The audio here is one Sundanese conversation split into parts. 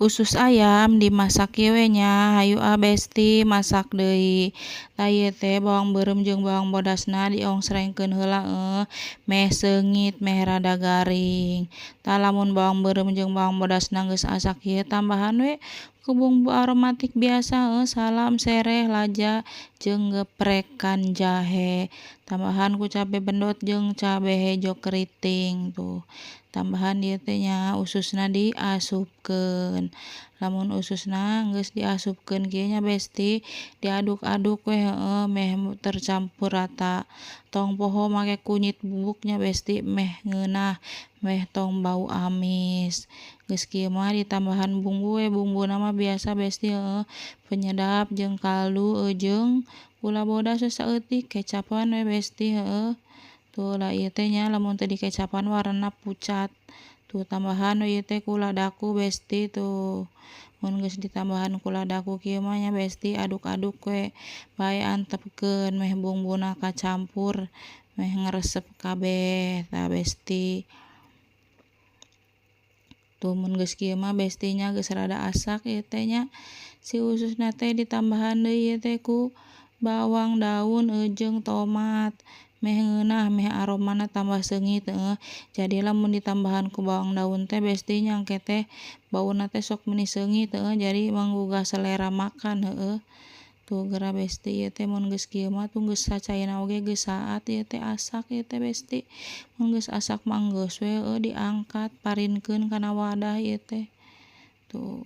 Usus ayam dimasak kieu we nya, hayu ah Besti, masak deui. Tah, ieu teh bawang beureum jeung bawang bodasna diongsrengkeun heula meh seungit, meh rada garing. Tah, lamun bawang beureum jeung bawang bodasna geus asak kieu, tambahan we ku bumbu aromatik biasa salam, sereh, laja jeung geprekan jahe. Tambahan ku cabe bendot jeung cabe hejo keriting. Tuh, tambahan ieu teh nya ususna diasupkeun. Lamun ususna geus diasupkeun kieu nya, Besti, diaduk-aduk we meh tercampur rata. Tong poho make kunyit bubuk nya, Besti, meh ngeunah, meh tong bau amis. Geus kieu mah ditambahan bumbu we. Bumbuna mah biasa, Besti, penyedap jeung kaldu jeung gula bodas we saeutik, kecapan we, Besti. Tuh lah, ieu teh nya lamun teu dikecapan warnana pucat. Tuh, tambahan we ieu teh ku ladaku, Besti. Tuh, mun geus ditambahan ku ladaku kieu mah nya, Besti, aduk-aduk we bae, antepkeun meh bumbuna kacampur, meh ngaresep kabeh. Tah, Besti. Tuh, mun geus kieu mah, Besti nya, geus rada asak ieu teh nya si ususna teh, ditambahan deui ieu teh ku bawang daun jeung tomat meh ngeunah, meh aromana tambah seungit. Jadi lamun ditambahan ku bawang daun teh, Besti nya, engke teh bauna teh sok meuni seungit, jadi menggugah selera makan. Tuh geura, Besti, ieu teh mun geus kieu mah tuh geus sacaina oge geus saat ieu teh asak ieu teh, Besti. Mun geus asak mah enggeus we diangkat, parinkeun kana wadah ieu teh. Tuh,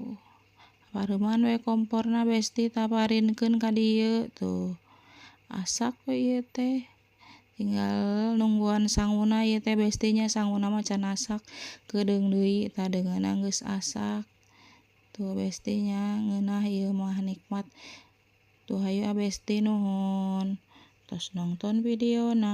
pareuman we komporna, Besti. Tah, parinkeun ka dieu. Tuh, asak we ieu teh, tinggal nungguan sanguna ieu teh, Besti nya. Sanguna mah can asak, keudeung deui. Tah, deungeunna geus asak. Tuh, Besti nya, ngeunah ieu mah, nikmat. Tuh, hayu ah, Besti, nuhun tos nongton videona.